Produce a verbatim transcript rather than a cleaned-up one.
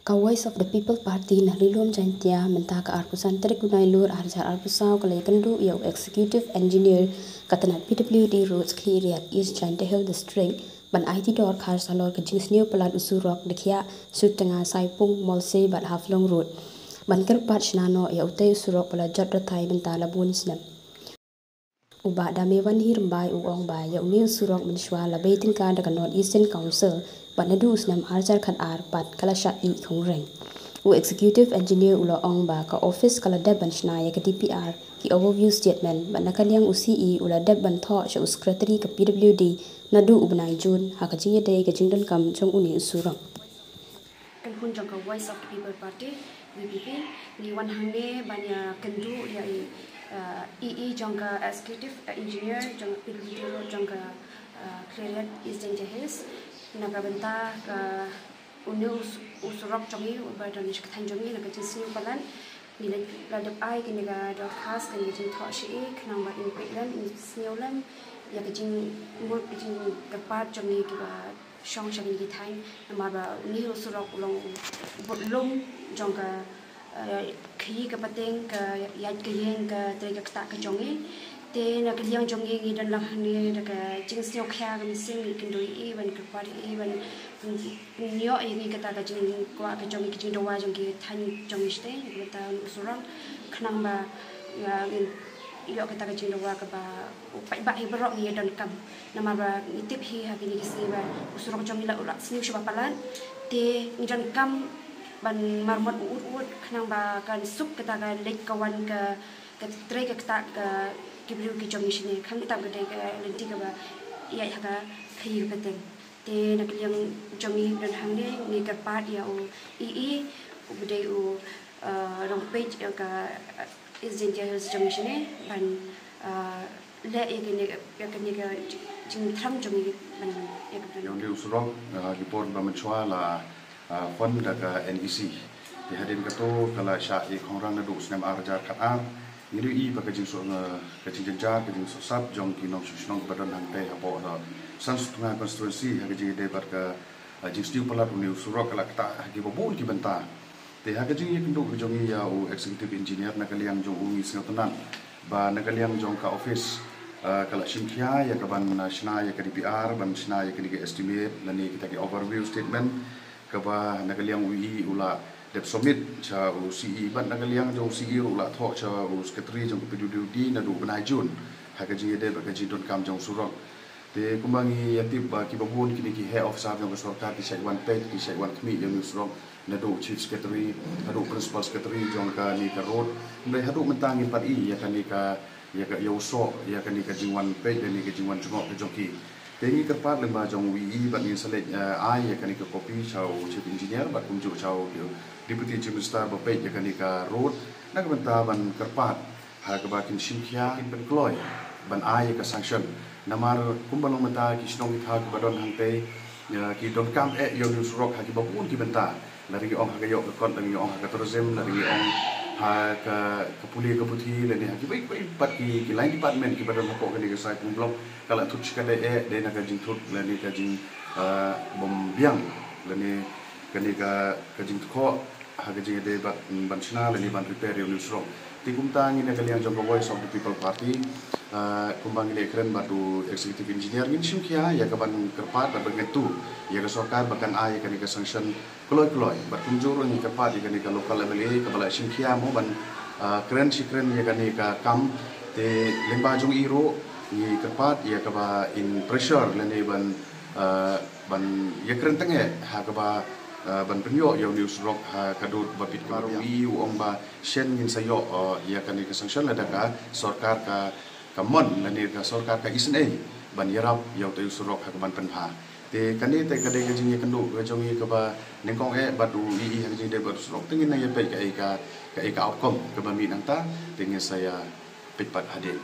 Ka Voice of the People Party na Ri-lum Jaintia mynta ka arphew san tarik u Nailur arhajar arphew saw ka la ïakynduh ïa u Executive Engineer ka tnat P W D Roads Khliehriat East Jaintia Hills District ban aiti dorkhas halor ka jingsniew palat u surok da khiah Sutnga, Saipung, Molsei bad Haflong Road ban kyrpad shna noh ïa utei u surok ba la jot rthai mynta la bun snem. U Bah Damewanhi Rymbai u ong ba ïa une u surok mynshuwa la bei tyngka da ka North Eastern Council bad naduh u snem arhajar khatar pat ka la shah ih khong reng. U Executive Engineer u la ong ba ka office ka la dep ban shna ïa ka D P R, ki overview statement bad na ka liang u C E u la dep ban thoh sha u Secretary ka P W D naduh u bnai June ha ka jingïadei ka jingdonkam jong une u surok. Kynhun jong ka Voice of the People Party, V P P, ngi wan hangne ban ïakynduh ïa i, uh, E E jong ka Executive, uh, Engineer jong P W D Road jong ka, uh, Khliehriat East Jaintia Hills na ka bynta ka une u s-, u surok jong i uba don sha ka thaiñ jong i na ka jingsniew palat. Ngi la, la dep ai kane ka dorkhas, kane ka jingthoh sha i khnang ba in peit lem, in sniew lem ïa ka jingmut, ka jingkyrpad jong i kiba shong sha kine ki thaiñ, namar ba une u surok u long u budlum jong ka, eh, khaïi ka pateng, ka ïaid ka ïeng, ka trei ka ktah ka jong i. Te na ka liang jong i ngi don lang hangne da ka jingsngewkhia ka mynsiem, ngi kynduh ïa i ban kyrpad ïa i ban pynïoh ïa ngi kata ka jingkwah ka jong i, ka jingdawa jong ki thaiñ jong i shatei, na ka bynta u surok, khnang ba, eh, ngin ïoh kata ka jingdawa kaba u paidbah hi baroh ngi ïa donkam. Namar ba ngi tip hi ha kine ki sngi ba u surok jong ngi la u la sniew shibun palat. Te ngi donkam ban marmot u ud ud khnang ba kan suk kata ka leit ka wan ka, ka trei ka ktah ka ki briew ki jong ngi shane. Khamtam ka dei ka lynti kaba ïaid ha ka khaïi ka pateng. Te na ka liang jong ngi don hangne ngi kyrpad ïa u E E uba dei u, uh, nongpeit ïa ka, uh, East Jaintia Hills jong ngi shane ban, uh, leh ïa kane, ïa kane ka jing-, jingthrang jong ngi ban ïa ka. Ïa une u surok, uh, ki por ba mynshuwa la, uh, fund da ka N E C. Te hadien kato ka la shah ïa khong rang naduh u snem arhajar khatar. Ngi la ïohi ba ka jingsoh, eh, ka jingjynjar, ka jingsohsat jong ki nongshong shnong ba don hangtei hapoh, eh, Sutnga constituency ha ka jingïadei bad ka, eh, jingsniew palat une u surok ka la ktah ha kiba bun ki bynta. Te ha ka jingïakynduh ka jong ngi ïa u executive engineer na ka liang jong u ngi sngewtynnat ba na ka liang jong ka office, eh, ka la shim khia ïa ka ban, eh, shna ïa ka D P R, ban shna ïa kane ka estimate lane kita ki overview statement. Kaba na ka liang u E E u la dep submit sha u C E bad na ka liang jong u C E ruh u la thoh sha u secretary jong ka P W D naduh u bnai June ha ka jingïadei bad ka jingdonkam jong u surok. Te kumba ngi ïa tip ba kiba bun kine ki heh officer jong ka sorkar ki shait wan peit, ki shait wan khmih ïa une u surok, naduh u chief secretary haduh u principal secretary jong kane ka road. Hynrei haduh mynta ngim pat i ïa kane ka, ïa ka, ïa u soh, ïa kane ka jingwan peit, ïa kane ka jingwan jngoh ka jong ki. Te ngi kyrpad lyngba jong u E E bad ngin sa leit, eh, ai ïa kane ka copy sha u chief engineer bad kumjuh sha u deputy chief minister ba peit ïa kane ka road na ka bynta ban kyrpad ha kaba kin shim khia, kin pynkloi ban ai ïa ka sanction. Namar kumba long mynta ki shnong ki thaw kiba don hangtei, eh, ki donkam eh ïa une u surok ha kiba bun ki bynta. Lada ngi ong ha ka ïoh ka kot, lada ngi ong ha ka tourism, lada ngi ong ha ka, ka pule ka puthi, lane ha kiwei kiwei pat ki, ki line department kiba don hapoh kane ka Saipung block, ka la thut shikatdei eh, dei na ka jingthut lane ka jing, ah, bym biang lane kane ka, ka jingthoh ha ka jingïadei bad, mm, ban shna lane ban repair ïa une u surok. Te kumta ngi na ka liang jong ka Voice of the People Party, ah, kumba ngi la ïakren bad u executive engineer ngin shim khia ïa ka ban kyrpad bad ban ngeit ïa ka sorkar ba kan ai ïa kane ka sanction kloi kloi. Bad kumjuh ruh ngi kyrpad ïa kane ka local M L A kaba la shim khia mo ban, ah, kren shi kren ïa kane ka kam. Te lyngba jong i ruh ngi kyrpad ïa kaba in pressure lane ban, ah, ban ïakren tang eh ha kaba, ah, ban pynïoh ïa une u surok ha ka dur ba bit. Mar u E E u ong ba shen ngin sa ïoh, ah, ïa kane ka sanction lada ka sorkar ka, ka mon lane ka sorkar ka isynei ban ïarap ïa utei u surok ha ka ban pynbha. Te kane te ka dei ka jingïakynduh ka jong i kaba nyngkong eh bad u E E ha ka jingïadei bad u surok, te ngin nang ïa peit kaei ka, kaei ka outcome kaba mih nangta, te ngin sa ïa peit pat hadien.